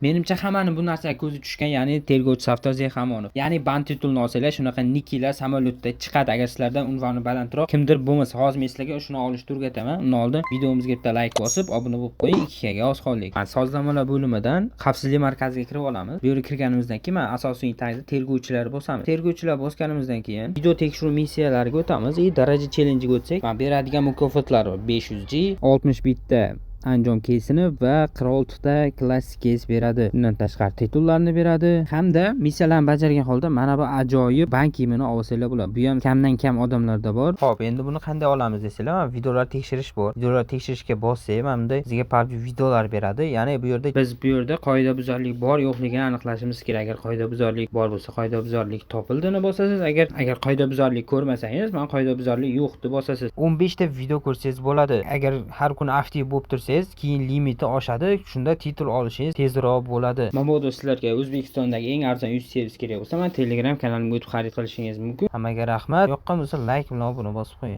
Menimcha, hammani bu narsaga ko'zi tushgan, ya'ni tergovchi Safdor Zexamonov. Ya'ni ban titulini olsanglar, shunaqa nikilar samolyotda chiqadi. Agar sizlardan unvoni balandroq kimdir bo'lmasa, hozir men sizlarga shuni olishni o'rgataman. Undan oldin videomizga bitta layk bosib, obuna bo'lib qo'ying. 2 ga oz qoldik. Mana, sozlamalar bo'limidan xavfsizlik markaziga kirib olamiz. Bu yerga kirganimizdan keyin mana asosiy tagda tergovchilar bosamiz. Tergovchilar bosganimizdan keyin video tekshiruv missiyalariga o'tamiz. И daraja challenge'iga o'tsak, mana beradigan mukofotlar bor: 500 G, 61 ta anjom keysini va 46 ta klassik keys beradi. Undan tashqari titullarni beradi hamda missiyalarni bajargan holda mana bu ajoyib bank kiyimini olsanglar bo'ladi. Bu ham kamdan kam odamlarda bor. Xo'p, endi buni qanday olamiz desanglar, mana videolar tekshirish bor. Videolar tekshirishga bossak, mana bunday bizga PUBG videolar beradi. Ya'ni bu yerda biz bu yerda qoidabuzarlik bor yo'qligini aniqlashimiz kerak. Agar qoidabuzarlik bor bo'lsa, qoidabuzarlik topildini bosasiz. Agar qoidabuzarlik ko'rmasangiz, mana qoidabuzarlik yo'q deb bosasiz. 15 ta video ko'rsangiz bo'ladi. Agar har kuni aktiv bo'lib tursangiz, keyin limiti oshadi. Shunda titul olishingiz tezroq bo'ladi. Mabodo sizlarga O'zbekistondagi eng arzon 100 servis kerak bo'lsa, mana Telegram kanalimga o'tib xarid qilishingiz mumkin. Hammaga rahmat. Yoqqan bo'lsa, layk bilan obuna bosib qo'ying.